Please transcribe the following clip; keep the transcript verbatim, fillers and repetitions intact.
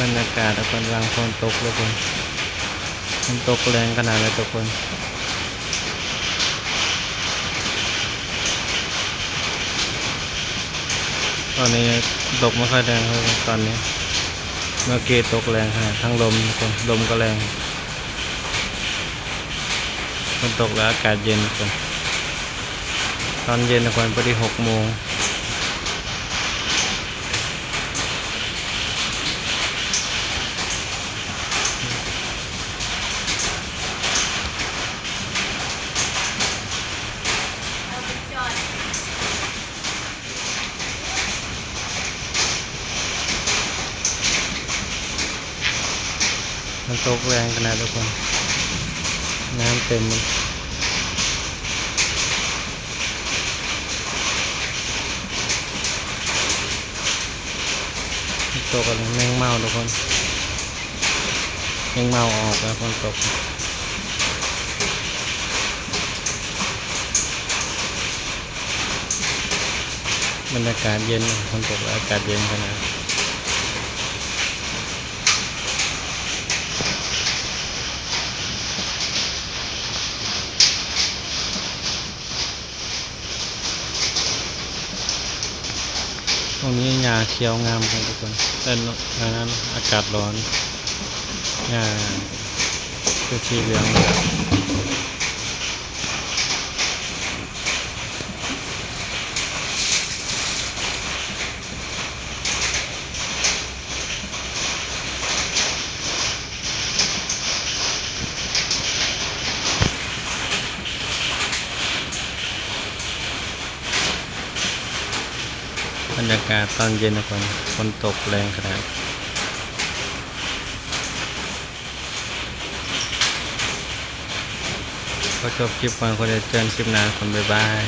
บรรยากาศทุกคน หลังฝนตกทุกคน มันตกแรงขนาดเลยทุกคน ตอนนี้ตกไม่ค่อยแรงเลยตอนนี้ เมื่อกี้ตกแรงขนาด ทั้งลมทุกคน ลมก็แรง ฝนตกแล้วอากาศเย็นทุกคน ตอนเย็นทุกคน พอดีหกโมง มันตกแรงขนาดทุกคน น้ำเต็มหมด มันตกอะไร แมงเม่าทุกคน แมงเม่าออกแล้วฝนตก บรรยากาศเย็น ฝนตกแล้วอากาศเย็นขนาด ตรงนี้หญ้าเขียวงามครับทุกคน เต้นอันนั้น อากาศร้อน หญ้าคือสีเหลือง บรรยากาศตอนเย็นนะคน ฝนตกแรงขนาด ขอจบคลิปก่อน ขอเดี๋ยวเจอกันคลิปหน้าคน บ๊ายบาย